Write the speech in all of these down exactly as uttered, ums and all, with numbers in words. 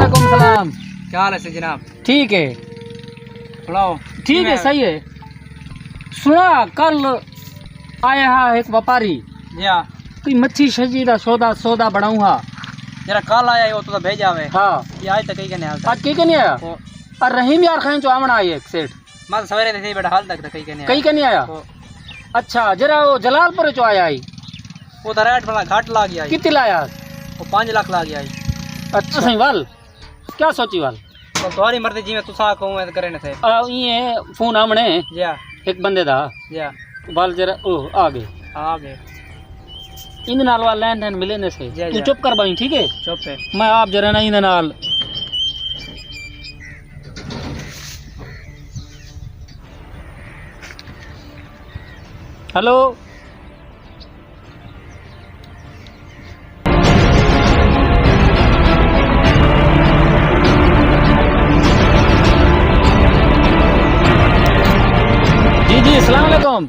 وعلیکم السلام۔ کیا حال ہے جناب؟ ٹھیک ہے۔ سناؤ۔ ٹھیک ہے، کیویں؟ صحیح ہے۔ سنا، کل آیا ہا ایک وپاری، جی ہاں۔ کوئی مچھی شچھی دا سودا، سودا بناؤں ہا۔ جیڑھا کل آیا ہے، او تو بھیجا ہوئے۔ ہاں۔ یہ آج تک ہی کنے حال تک۔ آج کی کنے آیا؟ او۔ اور رحیم یار خان جو آوݨ آئی ایک سیٹ۔ میں تو سویرے تے تھی بیٹھا، حال تک تک ہی کنے آیا۔ کئی کنے آیا؟ او۔ اچھا، جیڑھا او جلال پور چوں آیا ہئی؟ او تو ریٹ بڑا گھٹ لا گیا ہئی۔ کتی لایا؟ او پنج لاکھ لا گیا ہئی۔ اچھا۔ سائیں ول، کیا سوچی ول؟ او تہاݙی مرضی، جیویں تساں آکھو ایں کرے نے سے۔ آ، ایں فون آوݨے۔ جی ہاں۔ ایک بندے دا۔ جی ہاں۔ ول جیڑھا او آ ڳئے۔ آ ڳئے۔ ایندے نال ول لین دین ملے نے سے۔ جی، توں جی۔ چپ کر بھائی، ٹھیک ہے؟ چپ ہے۔ میں آپ جیڑھا نا ایندے نال۔ ہیلو۔ جی، جی، السلام علیکم۔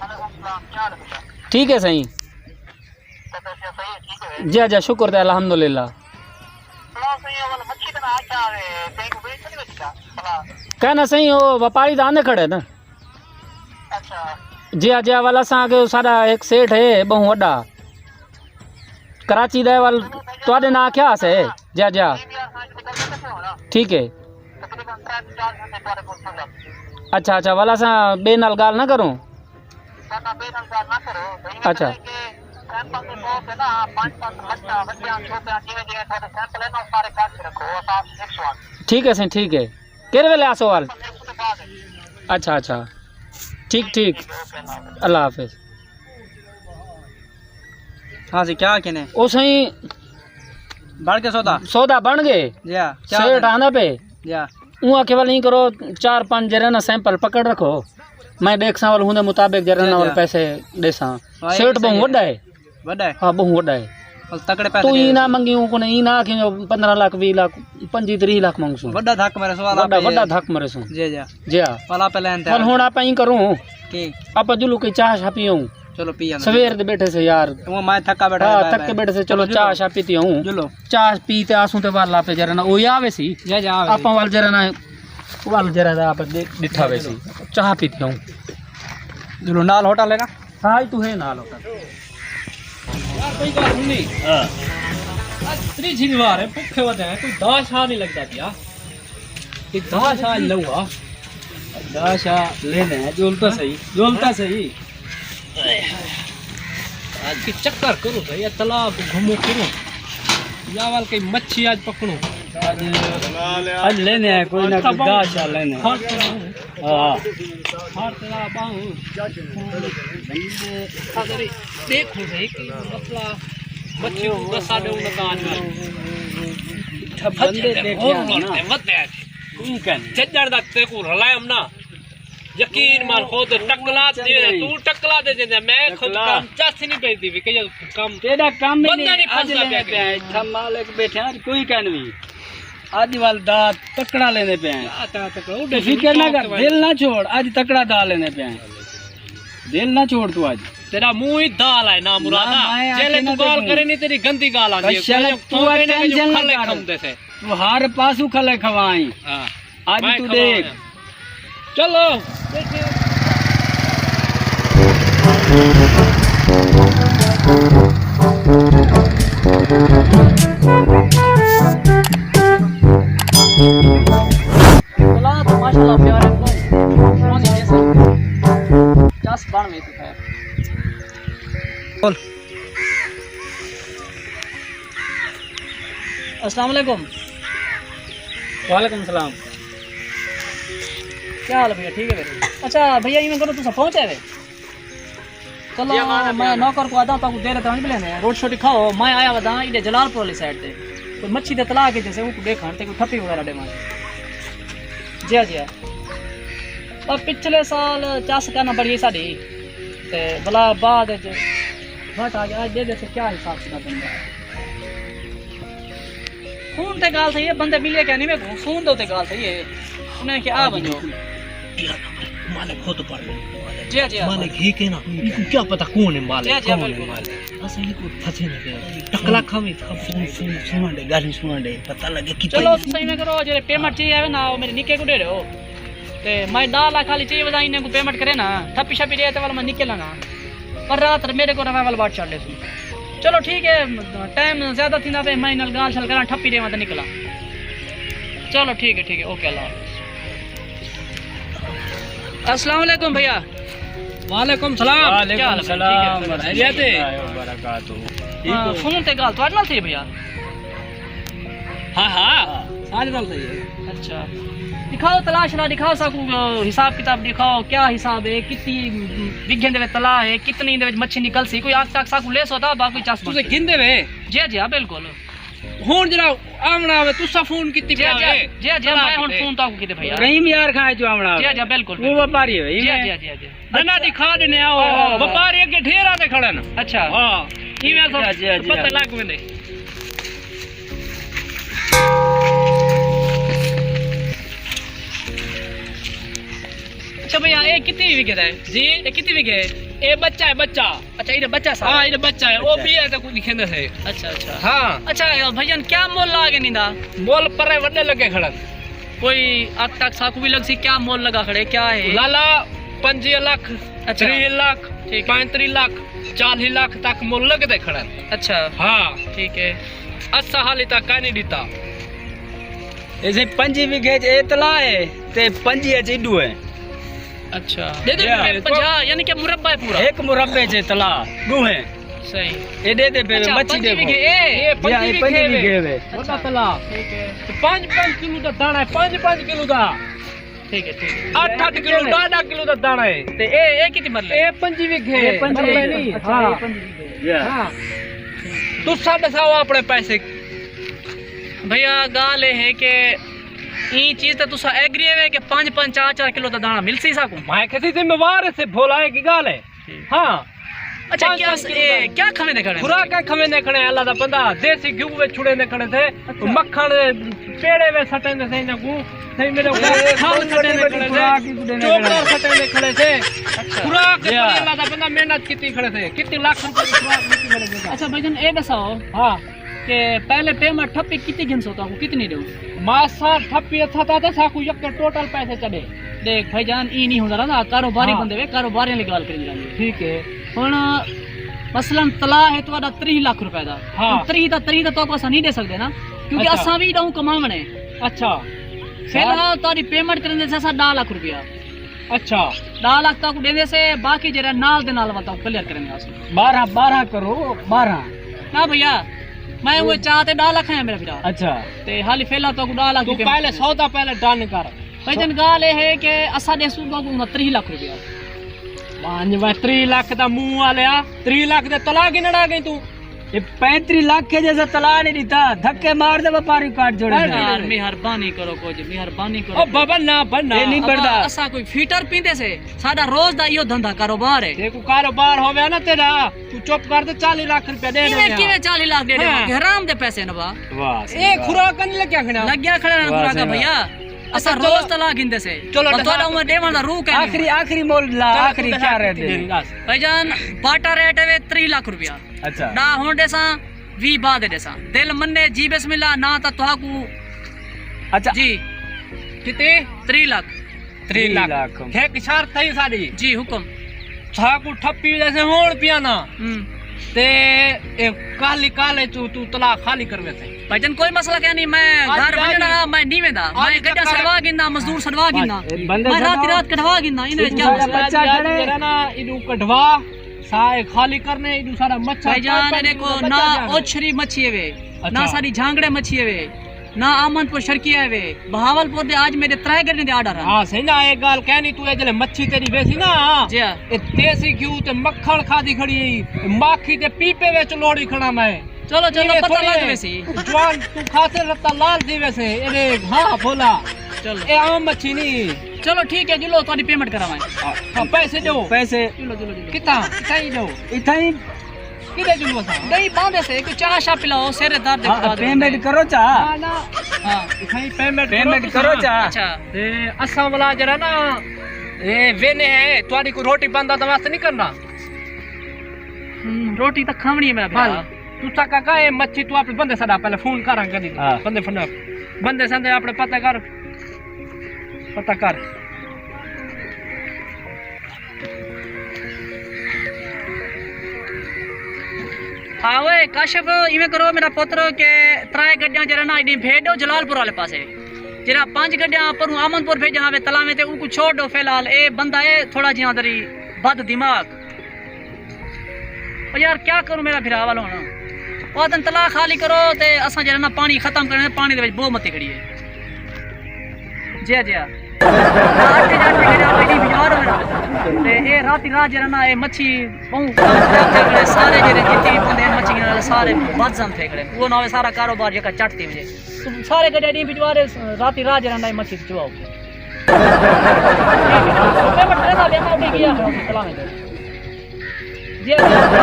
وعلیکم السلام، کیا حال ہے بیٹا؟ ٹھیک ہے سائیں۔ طبیعت صحیح ہے، ٹھیک ہے؟ جی، جی، شکر تے الحمدللہ۔ سناؤ سائیں، اول مچھی تے نہ آکھیا ہوئے، کہیں کوں بیچ نہیں ویچی بھلا؟ کہنا سائیں، او وپاری دا آندے کھڑے نا۔ اچھا۔ جی، جی، اول اساں کے ساݙا ایک سیٹھ ہے، ٻہوں وݙا۔ کراچی دا اول تہاݙے نال آکھیا سے۔ جی، جی۔ ٹھیک ہے۔ اچھا، اچھا، والا اساں ٻئے نال ڳالھ نہ کروں۔ اچھا۔ ٹھیک ہے سائیں، ٹھیک ہے۔ کیڑھے ویلے آسو وال؟ اچھا، اچھا۔ ٹھیک، ٹھیک۔ اللہ حافظ۔ ہاں سائیں، کیا آکھے نے؟ او سائیں، بݨ ڳئے سودا؟ سودا بݨ ڳئے۔ جی ہاں، کیا سیٹھ آکھے؟ آندا پئے۔ جی ہاں۔ اوں آکھے ول ایں کرو، چار پنج جیڑھے نا سیمپل پکڑ رکھو، میں ݙیکھساں ول ہوندے مطابق جیڑھے جی، نا ول جی۔ پیسے ݙیساں۔ ہاں، یہ سیٹھ صحیح ٻہوں ہے۔ وݙا ہے۔ وݙا ہے؟ ہاں، ٻہوں وݙا ہے۔ ول تکڑے پیسے توں ݙے ایں نہ سائیں۔ منگی، اوں کوں ایں نہ آکھیں جو پندرہ لاکھ، ویہہ لاکھ، پنجی تریہہ لاکھ منگسوں۔ وݙا دھک مرے سو، وݙا، وݙا دھک مرے سو۔ جی، جی۔ جی ہاں۔ ول آپ لین تے ول ہݨ آپ ایں کروں۔ کی؟ آپ جلو کوئی چاہ شاہ پیوں۔ چلو پی آندے۔ سویر دے ٻیٹھے سے یار۔ او میں تھکا ٻیٹھا ہاں، تھکے ٻیٹھے سے، چلو چاہ شاہ پیتی ہوں۔ چلو۔ چاہ پی تے آسوں تے ول آپے جیڑھا نا، او آوے سی۔ جی، جی، آوے۔ آپاں ول جیڑھا نا، ول جیڑھا دا آپ ݙٹھا ویسی۔ چاہ پیتی ہوں۔ چلو، نال ہوٹل ہے نا؟ ہاں، تو ہے نال ہوٹل۔ یار، کوئی ڳالھ سݨی؟ ہاں۔ اڄ تریجھی وار ہے، بکھے ودے ہیں، کوئی دا شاہ نہیں لڳدا پیا۔ کہ دا شاہ لوا۔ دا شاہ لینے ہیں، جولتا صحیح، جولتا صحیح۔ اڄ کی چکر کروں صحیح، تالاب گھوموں پھروں۔ یا ول کئی مچھی اڄ پکڑوں۔ اڄ، اڄ لینے ہیں، کوئی نہ کوئی دا شاہ لینے ہیں۔ ہاں۔ ہر طرح باہوں۔ اگر دیکھو صحیح کہ مسئلہ مچھی کو گسا دے ان کا آج۔ بندے دیکھے ہیں نا۔ ٹھیک ہے۔ جڄݨ دا تیکوں رلائم نا۔ یقین مان خود ٹکلا دے، تو ٹکلا دے جیندے، میں خود ٹکلا۔ کم چس نہیں پیندی وی کہ کم تیرا کم ہی بندہ نہیں، نہیں اڄ پھنسدا لے پیا پیا کہ۔ ہے، اتھا مالک بیٹھے ہیں، کوئی کہن وی۔ اڄ ول دا تکڑا لیندے پئے ہیں۔ دا تکڑا، تو فکر نہ کر، دل نہ چھوڑ، اڄ تکڑا دا لیندے پئے ہیں۔ دل نہ چھوڑ تو اڄ۔ تیرا منہ ہی دال ہے نا مرادا۔ نہ، میں جیلے آکھے تو نہ ڳالھ دیکھوں۔ کرے نہیں، تیری گندی ڳالھ آندی ہے۔ بس شرم، کوئی تو کوئی نہ ٹینشن نہ کھلے کر۔ کھاندے سے۔ تو ہر پاسوں کھلے کھوائیں۔ ہاں۔ اڄ میں تو کھوایا ݙیکھ۔ ہے۔ چلو۔ چلو تو ماشاءاللہ پیارے کو سونی جیسا چس بݨ وی تو خیر۔ بول۔ السلام علیکم۔ وعلیکم السلام۔ کیا حال ہے بھیا؟ ٹھیک ہے بھیا۔ اچھا بھیا، ایویں کرو، تساں پہنچے ہوئے؟ چلو، جی، ہمارا میں بھیا۔ نوکر کو آدھا، تاکو دیر تاں نہیں بلے، روٹی شوٹی کھاؤ، میں آیا ودا ایڈے جلال پور والی سائیڈ تے۔ کوئی مچھی دے تلاک ہی جیسے، اونکو ݙیکھݨ تے کوئی ٹھپی وغیرہ ݙیواں۔ جی، جی۔ پر پچھلے سال چس کنا بڑی ساݙی، تے بلا بعد وچ بٹ آ ڳیا۔ اڄ ݙیکھدے سے کیا حساب کتاب بݨدا ہے۔ فون تے ڳالھ تھئی ہے، بندے ملے کیا نہیں میکوں، فون دے اتے ڳالھ تھئی ہے۔ انہیں کہ آ ونڄو۔ مالک خود پڑھ لے۔ جی، جی، ہاں۔ مالک ہی کہ نا، ایکوں کیا پتہ کون ہے مالک، جی، جی، کون ہے بالکل۔ مالک۔ اساں ایکوں پھنسے نہ پیا۔ ٹکلا کھاویں تھا۔ سن، سن، سنن ڈے، ڳالھیں سنن ڈے، پتہ لڳے کتنے۔ چلو، تساں ایویں کرو، جیڑھے پیمنٹ چاہیے آوے نا، او میݙے نکے کوں ݙے ݙیو۔ تے میں ݙاہ لکھ والی چاہیے وداں، انہیں کوں پیمنٹ کرے نا، ٹھپی شپی ݙے تے ول میں نکلاں نا۔ پر رات میݙے کول ریوائیول واٹ چھڈ ݙیسوں۔ چلو ٹھیک ہے، ٹائم زیادہ تھیندا پئے، میں انہاں نال ڳالھ شال کراں، ٹھپی ݙیواں تے نکلاں۔ چلو ٹھیک ہے، ٹھیک ہے، اوکے، اللہ حافظ۔ السلام علیکم بھیا۔ وعلیکم السلام۔ وعلیکم السلام ورحمۃ اللہ وبرکاتہ۔ ٹھیک ہو؟ فون تے ڳالھ تہاݙے نال تھی بھیا؟ ہاں، ہاں، سارے نال صحیح ہے۔ اچھا، ݙکھاؤ، تلاش نہ ݙکھاؤ ساکوں، حساب کتاب ݙکھاؤ، کیا حساب ہے، کتنی وگھے دے وچ تلا ہے، کتنی دے وچ مچھی نکلسی، کوئی اک تک ساکوں لے سودا، باقی چس تساں گھندے وے؟ جی، جی، ہاں، بالکل۔ ہݨ جیڑھا آوݨا ہووے، تساں فون کیتی جی، پیا جی، ہووے؟ جی، جی، تلا میں ہݨ کیتے۔ فون تاکوں کیتے بھیا۔ رحیم یار خان جو آوݨا جی، ہووے۔ جی، بالکل، وہ بالکل۔ وپاری ہووے، جی، ایویں؟ جی، جی، جی۔ نہ، نہ، ݙکھا ݙینے آؤ، ہاں، ہاں، ہاں۔ وپاری اگے ڈھیر آندے کھڑے نا۔ اچھا۔ ہاں، ایویں جی، جی، جی۔ پتہ لڳ ویندے۔ اچھا بھیا، اے کتنی وگھے دا ہے؟ جی؟ اے کتنی وگھے ہے؟ اے بچہ ہے، بچہ۔ اچھا، ایݙا بچہ سا؟ ہاں، ایݙا بچہ ہے۔ او بچہ۔ بھی ہے تے کوئی کھیندے سے۔ اچھا، اچھا۔ ہاں۔ اچھا، بھائی جان، کیا مول لا کے نیندا؟ مول پرے وݙے لڳے کھڑن۔ کوئی اک تک ساکوں بھی لڳسی، کیا مول لڳا کھڑے، کیا ہے؟ لالا، پنجی لکھ، اچھا۔ تریہہ لکھ، ٹھیک ہے۔ پینتریہہ لکھ، چالیہہ لکھ تک مول لڳدے کھڑن۔ اچھا۔ ہاں۔ ٹھیک ہے۔ اساں حالی تک کائنی ݙتا۔ اے سئیں پنجی وگھے اچ اے تلا ہے تے پنجی اچ ایݙو ہے۔ اچھا۔ ݙے ݙے۔ جی۔ پنجاہ، یعنی کہ مربع ہے پورا۔ ہک مربع اچ تلا، ݙو ہیں۔ صحیح۔ اے ݙے ݙے پے، اچھا، مچھی پنجی ݙیکھو۔ وگھے اے۔ جی ہاں، اے پنجی وگھے وے۔ وݙا تلا۔ ٹھیک ہے۔ تے پنج پنج کلو دا داݨا ہے، پنج پنج کلو دا۔ ٹھیک ہے، ٹھیک ہے۔ اٹھ اٹھ کلو، ݙاہ ݙاہ کلو دا داݨا ہے۔ تے اے، اے کتنی مرلے؟ اے پنجی وگھے۔ اے پنجی وگھے۔ ہاں۔ اچھا، اے پنجی وگھے۔ ہاں۔ تساں ݙساؤ اپݨے پیسے۔ بھیا، ڳالھ اے ہے کہ ایں چیز تے تساں ایگری ہوے کہ پنج پنج، چار چار کلو دا داݨا ملسی ساکوں؟ میں کسی ذمہ وار سے بھولا ہے کی ڳالھ ہے؟ ٹھیک۔ ہاں۔ اچھا، پنج کیا پنج کلو اے دا۔ کیا کھویندے کھڑے؟ خوراک کیا کھویندے کھڑے؟ اللہ دا بندہ، دیسی گھیو وچ چھڑیندے کھڑے سے، اچھا۔ مکھݨ پیڑے وچ سٹیندے سے انہاں کوں، سئیں میݙے اے، اے، کھل سٹیندے کھڑے سے، خوراک ہی کوں ݙیندے کھڑے۔ چوکر سٹیندے کھڑے سے۔ اچھا۔ خوراک دے جی ہاں۔ اللہ دا بندہ محنت کیتی کھڑے سے، کتنے لکھ روپے دی خوراک کیتی کھڑے سے۔ اچھا بھائی جان، اے ݙساؤ۔ ہاں۔ کہ پہلے پیمنٹ ٹھپی کتی گھنسو، تہاکوں کتنی ݙیوں؟ ماسا ٹھپی اتھا تا تے ساکوں یک ٹوٹل پیسے چا ݙے۔ ݙیکھ بھائی جان، ایں نی ہوندا رہندا، کاروباری ہاں۔ بندے وے، کاروباریاں دی ڳالھ کریندے رہندے۔ ٹھیک ہے۔ ہݨ مثلاً تلا ہے تہاݙا تریہہ لکھ روپے دا۔ ہاں۔ تریہہ دا، تریہہ دا تہاکوں اساں نی ݙے سڳدے نا، کیونکہ اچھا۔ اساں وی ݙاہوں کماوݨے۔ اچھا۔ فی الحال تہاݙی پیمنٹ کریندے سے اساں ݙاہ لکھ روپیہ۔ اچھا۔ ݙاہ لکھ تہاکوں ݙیندے سے، باقی جیڑھا نال دے نال ول تہاکوں کلیئر کریندے ہاسوں۔ ٻارہاں، ٻارہاں کرو، ٻارہاں۔ نہ بھیا، میں اوہے چا تے ݙاہ لکھ آیا میݙا بھرا۔ اچھا۔ تے حالی فی الحال تہاکوں ݙاہ لکھ توں دی پیمنٹ پہلے کریندے۔ سودا پہلے ڈن کر۔ بھائی جان ڳالھ اے ہے کہ اساں ݙیسوں تہاکوں تریہہ لکھ روپیہ۔ ونڄ وے تریہہ لکھ دا منہ والیا، تریہہ لکھ دے تلا گھنݨ آ ڳئیں توں۔ اے پینتریہہ لکھ ہے، جیسا تلا نہیں ݙتا، دھکے مار دے وپاری کاٹ چھوڑے۔ بھائی جان، مہربانی کرو کجھ، مہربانی کرو۔ او بابا نہ بن نہ۔ اے نہیں بݨدا۔ اساں کوئی فیٹر پیندے سے، ساݙا روز دا ایہو دھندا کاروبار ہے۔ تے کوئی کاروبار ہووے نا تیݙا، توں چپ کر تے چالیہہ لکھ روپے ݙے ݙے۔ کیویں چالیہہ لکھ ݙے ݙے؟ ہاں۔ حرام دے پیسے نبا۔ واہ سئیں، اے واہ۔ خوراک نہیں لڳیا کھڑا؟ لڳیا کھڑا نا خوراک بھیا۔ اساں روز تلا گھندے سے۔ چلو بس تہاݙا اوہ ݙیوݨ دا روح کائنی۔ آخری، آخری مول لا، آخری کیا ریٹ ہے؟ بھائی جان، باٹا ریٹ ہے تریہہ لکھ روپیہ۔ اچھا۔ ݙاہ ہݨ ݙیساں، ویہہ بعد ݙیساں۔ دل منے جی بسم اللہ، نہ تاں تہاکوں۔ اچھا۔ جی۔ کتنے؟ تریہہ لکھ۔ تریہہ لکھ۔ ہک شرط ہے ساݙی۔ جی، حکم۔ تہاکوں ٹھپی ݙیسے ہݨ پیانا۔ ہوں۔ تے اے کالی کالے توں، توں تلا خالی کرویسے۔ بھائی جان، کوئی مسئلہ کائنی، میں گھر ونڄݨا، میں نہیں ویندا۔ میں گݙا سݙوا گھندا، مزدور سݙوا گھندا۔ میں رات رات کڈھوا گھندا، انہاں وچ کیا مسئلہ؟ بچہ کھڑے۔ نا، اینوں کڈھوا۔ سا اے خالی کرنے، ایݙوں سارا مچھر بھائی جان، ݙیکھو، نہ اوچھری مچھی ہوے، نہ ساݙی جھانگڑے مچھی ہوے، نہ آمن پور شرقیہ ہوے، بہاول پور دے اڄ میݙے ترے گݙے دے آرڈر ہن۔ ہاں، سئیں نا، اے ڳالھ کائنی، توں اے جلے مچھی تیݙی ویسی نا، جی ہاں۔ اے دیسی گھیو تے مکھݨ کھادی کھڑی، ماکھی دے پیپے وچ لوڑی کھڑا میں۔ چلو، چلو، ایویں پتہ لڳ ویسی۔ جوان، توں کھاسے رتا لال تھی ویسے، اے ݙیکھ، ہاں، بھولا۔ چلو۔ اے عام مچھی نہیں۔ چلو، ٹھیک ہے، جلو، تہاݙی پیمنٹ کراواں۔ ہاں، پیسے ݙیو۔ پیسے۔ جلو، جلو، جلو۔ کتھاں؟ اتھاں ہی ݙیو۔ اتھاں ہی۔ کݙے جلو اساں؟ نہیں، باندے سے، کوئی چاہ شاہ پلاؤ، سر درد ہے، ہاں، خدا دے پیمنٹ بندے۔ کرو چا۔ نہ، نہ۔ ہاں۔ اتھاں ہی پیمنٹ پیمنٹ کرو کرو تساں۔ چا۔ اچھا۔ تے اساں والا جیڑھا نا، اے وینے ہے، تہاݙی کوئی روٹی بند آ تاں واسطے نہیں کرنا۔ ہوں، روٹی تاں کھاوݨی ہے میرا بھرا۔ ہاں۔ تساں کاکا، اے مچھی توں اپݨے بندے سݙا، پہلے فون کراں کدی۔ ہاں۔ بندے فون، بندے سندے اپݨے پتہ کر، پتہ کر۔ ہاں اوئے کاشف، ایویں کرو میرا پتر کہ ترائے گڈیاں جیڑھا نا ایݙی بھیج ݙیو جلال پور والے پاسے۔ جیڑھا پنج گڈیاں پروں آمن پور بھیجا ہاوے تلاویں تے، اونکوں چھوڑ ݙیو فی الحال۔ اے بندہ اے تھوڑا جیہاں ذری بد دماغ۔ او یار، کیا کروں میرا بھرا والا ہونا؟ او آدن تلا خالی کرو تے اساں جیڑھا نا پاݨی ختم کرنے، پاݨی دے وچ بو متی کھڑی ہے۔ جیا، جیا۔ آٹے جاٹے جیڑھا او ایݙی بجوار ہونا۔ تے اے راتی رات جیڑھا نا اے مچھی بہوں خراب تھے کھڑے، سارے جیڑھے جتنی بندے مچھیاں والے سارے بدزن تھے کھڑے۔ او نہ ہوئے سارا کاروبار جیکا چٹ تھی وجے۔ تم سارے گڈے ݙینہہ پچھوارے، راتی راہ جیڑھا نہ مچھی چواؤ۔ پیمنٹ کرے دا بیا، میں اٹھی گیا کلاں وچ۔ جی، جی، جی۔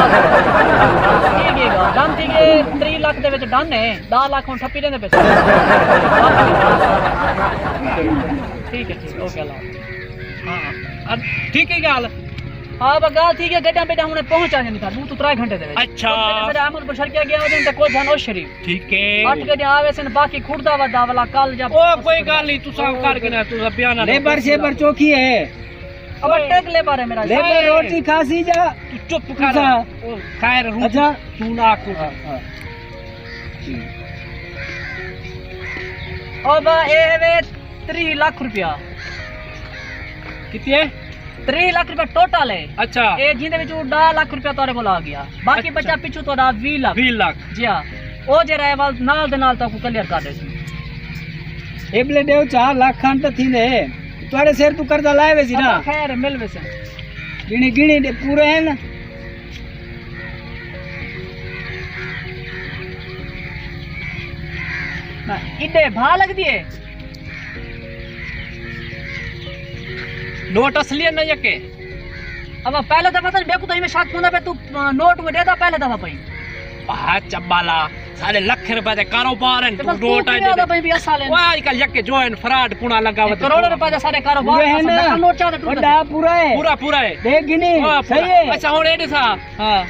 ٹھیک ہے، ڈن تھی گئے، تریہہ لکھ دے وچ ڈن ہے، ݙاہ لکھ ہن ٹھپی ݙیندے پیسے۔ ٹھیک ہے، ٹھیک ہے، اوکے، اللہ حافظ۔ ہاں، ہاں۔ ٹھیک ہے ڳالھ۔ ہاں، بس ڳالھ ٹھیک ہے، گڈیاں بیڈیاں ہن پہنچ آ جاندی تھا، ݙو توں ترائے گھنٹے دے وچ۔ اچھا۔ ساݙے احمد بشر کیا گیا ودن تے کجھ ہن او شریف۔ ٹھیک ہے۔ اٹھ گڈیاں آوے سن، باقی کھڑدا ودا والا کل جا او کوئی ڳالھ نہیں، تساں کر کے نا، تساں بیان نہ لیبر شیبر چوکی ہے۔ اب ٹیک لیبر ہے میرا۔ لیبر روٹی کھاسی جا۔ تو چپ کر۔ تساں۔ او خیر، روٹی اچھا۔ تو نہ کو۔ ہاں، ہاں۔ او با، اے ہے وے تریہہ لکھ روپیہ۔ کتنی ہے؟ تریہہ لکھ روپیہ ٹوٹل ہے۔ اچھا۔ اے جیندے وچوں ݙاہ لکھ روپیہ تہاݙے کول آ گیا۔ باقی اچھا۔ بچا پچھوں تہاݙا ویہہ لکھ۔ ویہہ لکھ۔ جی ہاں۔ او جیڑھا ہے ول نال دے نال تہاکوں کلیئر کر ݙیسوں۔ اے بلے ݙیو چار لکھ کھن تاں تھیندے۔ تہاݙے سر توں قرضہ لائے ویسی نا؟ اچھا، خیر ہے، مل ویسے۔ گݨی گݨی ݙے پورے ہن۔ نہ، ایݙے بھا لڳدی ہے۔ نوٹ اصلی ہے نہ یکے؟ ابا پہلے دفعہ تاں میکوں تاں ایویں شک ہوندا پیا، توں، آ، نوٹ میں ݙیدا پہلے دفعہ پئی۔ ہا چبالا، سارے لکھ روپے دے کاروبار ہیں، تے توں بس توں نوٹ آ کیویں آہدا پئی بھی اصل ہیں؟ واہ، اڄ کل یکے جو ہیں فراڈ پونا لگا ودے۔ کروڑ روپے دے سارے کاروبار پورے ہیں نا۔ نقل نوٹ چاہتے ٹوٹے۔ وݙا پورا ہے۔ پورا، پورا ہے۔ ݙیکھ گھنی، ہاں، پورا۔ صحیح ہے۔ اچھا، ہݨ اے ݙسا۔ ہاں۔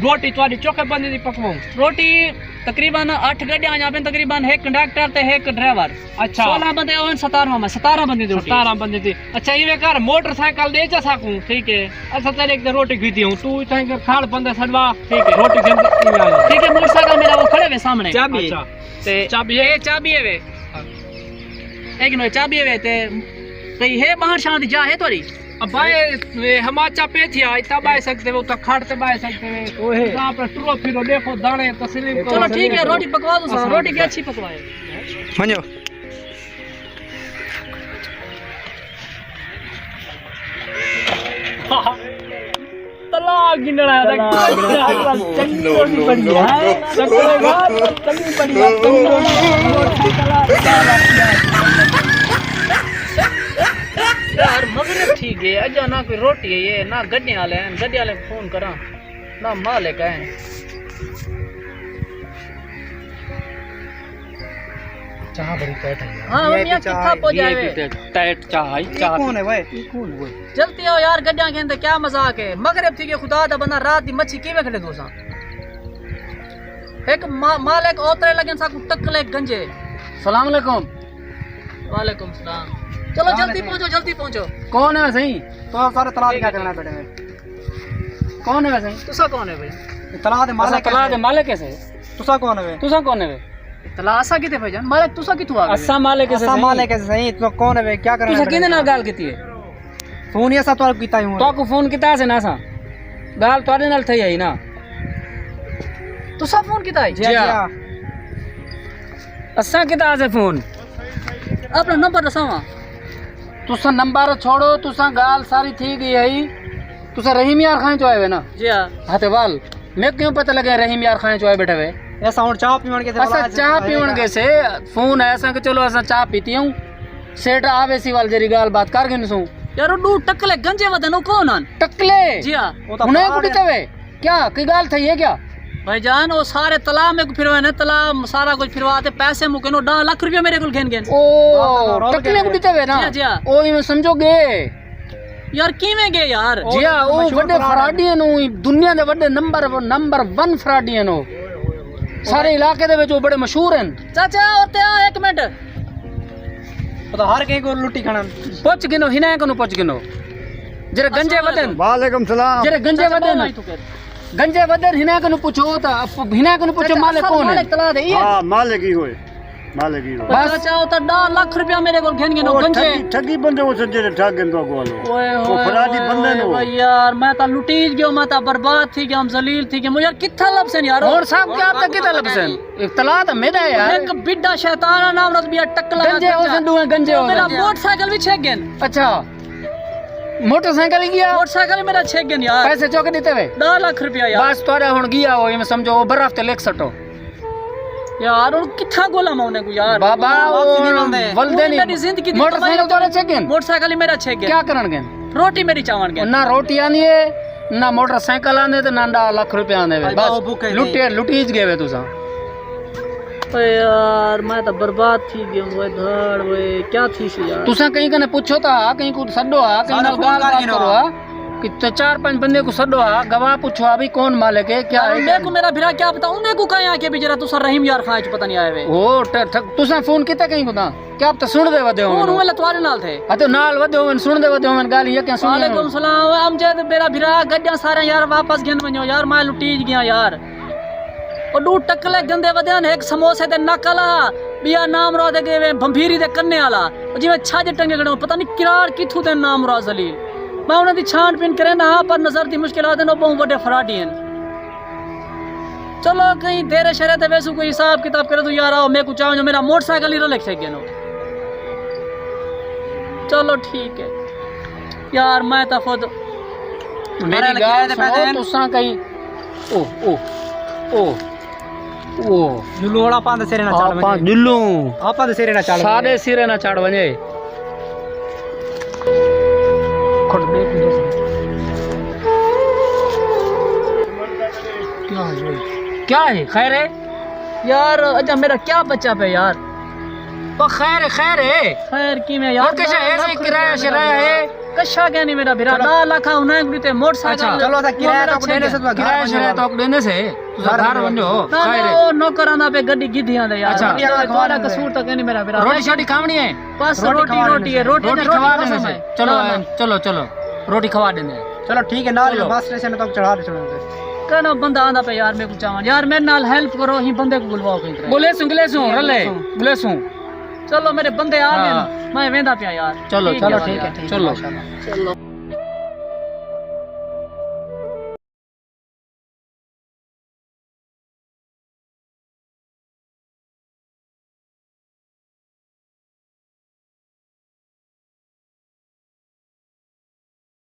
روٹی تہاݙی چوکھے بندے دی پکواؤں؟ روٹی تقریباً اٹھ گڈیاں آیاں پن، تقریباً ہک کنڈکٹر تے ہک ڈرائیور۔ اچھا۔ سولہ بندے ہون، ستارہ میں، ستارہ بندے دی روٹی۔ ستارہ بندے دی۔ اچھا، ایویں کر، موٹر سائیکل ݙے چا ساکوں۔ ٹھیک ہے۔ اساں تیرے ہک روٹی کھیتی ہوں، توں اتھاں کھڑ بندے سݙوا۔ ٹھیک ہے۔ روٹی گھن ایویں آ جا۔ ٹھیک ہے، موٹر سائیکل میرا وہ کھڑے وے سامنے۔ چابی۔ اچھا۔ تے چابی ہے؟ اے چابی ہے وے۔ ہاں۔ اے کنوں چابی ہے وے تے، تے ہے باہر شان دی جا ہے تہاݙی؟ ابا، اے، اے ہماچا پہ تھی آ، اتھاں ٻہہ سڳدے وے، اتھاں کھڑ تے ٻہہ سڳدے وے۔ اوہے۔ تساں اپݨا ٹرو پھرو، ݙیکھو داݨے تسلیم کرو۔ چلو ٹھیک ہے، روٹی پکوا ݙیساں، اساں روٹی کیا اچھی پکوائے۔ ونڄو۔ تلا گھنݨا ہے، تلا گھنݨا ہے۔ چنڳی روٹی بݨی ہے۔ چکرے بعد چنڳی بݨی ہے، چنڳی روٹی۔ یار، مغرب تھی ڳئے، اڄاں نہ کوئی روٹی ہے، نہ گݙیاں والے ہیں، گݙیاں والے فون کراں، نہ مالک ہیں۔ چاہ بڑی ٹائٹ ہے یار۔ ہاں، یہ میاں چاہ کتھا ہے، پہنچ یہ جائے۔ ٹائٹ چاہ ہے، یہ چاہ کون ہے بھائی؟ یہ کون ہے بھائی؟ جلدی آؤ یار، گݙیاں گھن تے کیا مذاق ہے؟ مغرب تھی ڳئے، خدا دا بندہ رات دی مچھی کیویں کھڑے دوساں؟ ہک ما-، مالک اوترے لڳن ساکوں ٹکلے گنجے۔ السلام علیکم۔ وعلیکم السلام۔ چلو السلام جلدی علیکم۔ پہنچو، جلدی پہنچو۔ کون ہے سائیں؟ تو سارے تلاب کیا کرنا بیٹھے ہوئے؟ کون ہے سائیں؟ تسا کون ہے بھائی؟ تلاب دے مالک اساں تلاب دے مالک ہے سائیں۔ تسا کون ہے؟ تسا کون ہے؟ تلاب اساں کیتے بھائی جان؟ مالک تسا کتھوں آ گئے؟ اساں مالک ہے اساں سائیں۔ مالک ہے سائیں۔ تو کون ہے؟ کیا کرنا تسا ہے؟ کیندے نال ڳالھ کیتی ہے؟ فون ہی اساں تہاکوں کیتا ہی ہوں۔ تہاکوں فون کیتا سے نا اساں۔ ڳالھ تہاݙے نال تھئی ہے نا۔ تساں فون کیتا ہے؟ جی، جی ہاں۔ ہاں۔ اساں کیتا سے فون۔ اپݨا نمبر ݙساواں۔ تساں نمبر چھوڑو، تساں ڳالھ ساری تھی ڳئی ہے۔ تساں رحیم یار خان چوں آئے ہوئے نا؟ جی ہاں۔ ہاں تے وال۔ میکوں کیوں پتہ لڳے رحیم یار خان چوں آئے بیٹھے ہوئے؟ اساں ہݨ چاہ پیوݨ ڳئے سے، اساں چاہ پیوݨ ڳئے سے، فون آیا اساں کہ چلو اساں چاہ پیتی ہوں، سیٹ آ ویسی وال جیڑھی ڳالھ بات کر گھنسوں۔ یار، او ݙو ٹکلے گنجے ودن، او کون ہن؟ ٹکلے؟ جی ہاں۔ او تاں ہݨ فراڈ کوں ݙتے ہے۔ وے؟ کیا؟ کوئی ڳالھ تھئی ہے کیا؟ بھائی جان، او سارے تلا میکوں پھروائے نے، تلا سارا کجھ پھروا تے پیسے مکن، او ݙاہ لکھ روپیہ میݙے کول گھن ڳئے۔ او ٹکلے کوں ݙتے وے نا؟ جی ہاں، جی ہاں۔ او ایویں سمجھو ڳئے۔ یار کیویں گئے یار؟ جی ہاں، او وݙے فراڈی ہن، او دنیا دے وݙے نمبر، نمبر ون فراڈی ہن او۔ سارے علاقے دے وچ او بڑے مشہور ہن۔ چاچا، اتھے آ ہک منٹ۔ او تاں ہر کہیں کوں لٹی کھڑن۔ پچھ گھنو، ہناں کنوں پچھ گھنو۔ جیڑھے گنجے ودن۔ وعلیکم السلام۔ جیڑھے گنجے ودن۔ گنجے ودن، ہناں کنوں پچھو تاں، ہناں کنوں پچھو مالک کون ہے؟ مالک تلاں دے، ایہ؟ ہاں، مالک ایہو ہے۔ مالک ایہو ہے۔ بس۔ چاچا، او تاں ݙاہ لکھ روپیہ میݙے کول گھن گھنو، او گنجے۔ ٹھڳی، ٹھڳی بندے او سڄے ٹھڳ گھن تو گوالو۔ اوئے او ہوئے فراڈی ہوئے بندے ہوئے نو۔ بھائی یار، میں تاں لٹیج ڳیو، میں تاں برباد تھی ڳیام، ذلیل تھی ڳیام۔ یار کتھاں لبھسن یار؟ ہݨ صاحب کیا پتہ کتھاں لبھسن؟ اے تلاں تاں میݙا ہے یار۔ ہک بڈا شیطان نام رت بیا ٹکلا گنجے ہو سن، ݙوہیں گنجے ہو سن۔ میݙا موٹر سائیکل وی چھک ڳن۔ اچھا۔ موٹر سائیکل ہی ڳیا؟ موٹر سائیکل میݙا چھک ڳن یار۔ پیسے چک ݙتے وے؟ ݙاہ لکھ روپیہ یار۔ بس تہاݙا ہݨ ڳیا ہو، ایویں سمجھو او برف تے لکھ سٹو۔ یار، ہݨ کتھاں ڳولاں میں انہیں کوں یار؟ بابا، او واپس نہیں ملدے۔ ولدے نہیں۔ میری زندگی دی موٹر سائیکل تہاݙا چھک ڳن؟ موٹر سائیکل ہی میݙا چھک ڳن۔ کیا کرݨ ڳن؟ روٹی میݙی چاوݨ ڳن۔ نہ روٹی آندی ہے، نہ موٹر سائیکل آندے تے نہ ݙاہ لکھ روپے آندے وے۔ بھائی، بس بہت بھوکے تھے۔ لٹے، لٹیج ڳئے وے تساں۔ اوئے یار، میں تاں برباد تھی ڳیام، اوئے دھاڑ، اوئے کیا تھیسی یار؟ تساں کہیں کنے پچھو تاں ہا، کہیں کوں سݙو ہا، کہیں نال ڳالھ بات کرو ہا۔ کہ تے چار پنج بندے کوں سݙو ہا، گواہ پچھو ہا بھئی کون مالک ہے، کیا ہے، کیا نہیں۔ میکوں میݙا بھرا کیا پتہ، انہیں کوں کہیں آکھے بھئی جیڑھا تساں رحیم یار خان اچ پتہ نہیں آئے وے۔ او ٹھک، ٹھک، تساں فون کیتا کہیں کوں تاں؟ کیا پتہ سݨدے ودے ہون۔ ہن تواݙے نال تھے۔ اتے نال ودے ہون، سݨدے ودے ہون، ڳالھ یہ کیا سݨی۔ وعلیکم السلام۔ امجد میݙا بھرا، گݙیاں سارے یار واپس گھن ونڄو یار، میں لٹیج ڳیاں یار۔ او ݙو ٹکلے گندے ودے ہن، ہک سموسے دے نقل آ، ٻیا نامراد دے ڳئے وے بھمبھیری دے کنے آلا۔ او جیویں چھڄ ٹنگے کھڑے ہن، پتہ نہیں کراڑ کتھوں دے نامراد ذلیل۔ میں انہاں دی چھان پین کرینداں ہاں، پر نظر دی مشکلات ہن، او ٻہوں وݙے فراڈی ہن۔ چلو کہیں دیرے شیرے تے ویسوں کوئی حساب کتاب کرے تو یار آؤ، میکوں چاہو جو میݙا موٹر سائیکل ہی رلک چھک ڳن۔ چلو ٹھیک ہے یار، میں تاں خود میݙی ڳالھ سݨو، تساں کہیں او، او، او، او۔ جلو والا پاند سرے نہ چڑھ ونڄے۔ جلو۔ آپاں دے سرے نہ چڑھ ونڄے۔ سارے سرے نہ چڑھ ونڄے۔ کھڑ ݙے۔ کیا ہے؟ کیا ہے؟ خیر ہے؟ یار، اجا میݙا کیا بچا پیا یار؟ او خیر ہے، خیر ہے۔ خیر کیویں یار؟ اور کیا ہے؟ ایسے کرایہ شرایہ ہے؟ کشا کیا نہیں میݙا بھرا، ݙاہ لکھ انہیں کوں ݙتے موٹر سائیکل۔ اچھا۔ چلو، تاں کرایہ تاں ݙیندے سے، کرایہ شرایہ تاں ݙیندے سے۔ تساں گھر ونڄو، نہ، نہ، خیر ہے۔ او نوکر آندا پئے گݙی گھدی آندے یار۔ اچھا۔ تہاݙا قصور تاں کائنی میݙا بھرا۔ روٹی شوٹی کھاوݨی ہے؟ بس روٹی، روٹی ہے، روٹی کھوا ݙیندے سے۔ چلو، چلو، چلو۔ روٹی کھوا ݙیندے۔ چلو ٹھیک ہے، نال بس اسٹیشن تک چڑھا ݙے چھوڑے۔ کہنا بندہ آندا پئے یار، میکوں چاوݨ۔ یار میݙے نال ہیلپ کرو، ہی بندے کوں بلواؤ کہیں طرح۔ بلیسوں، بلیسوں، رلے، بلیسوں۔ چلو میݙے بندے آ ڳئے، میں ویندا پیا یار۔ چلو، چلو، ٹھیک ہے، ٹھیک ہے، چلو۔ ماشاءاللہ۔ چلو۔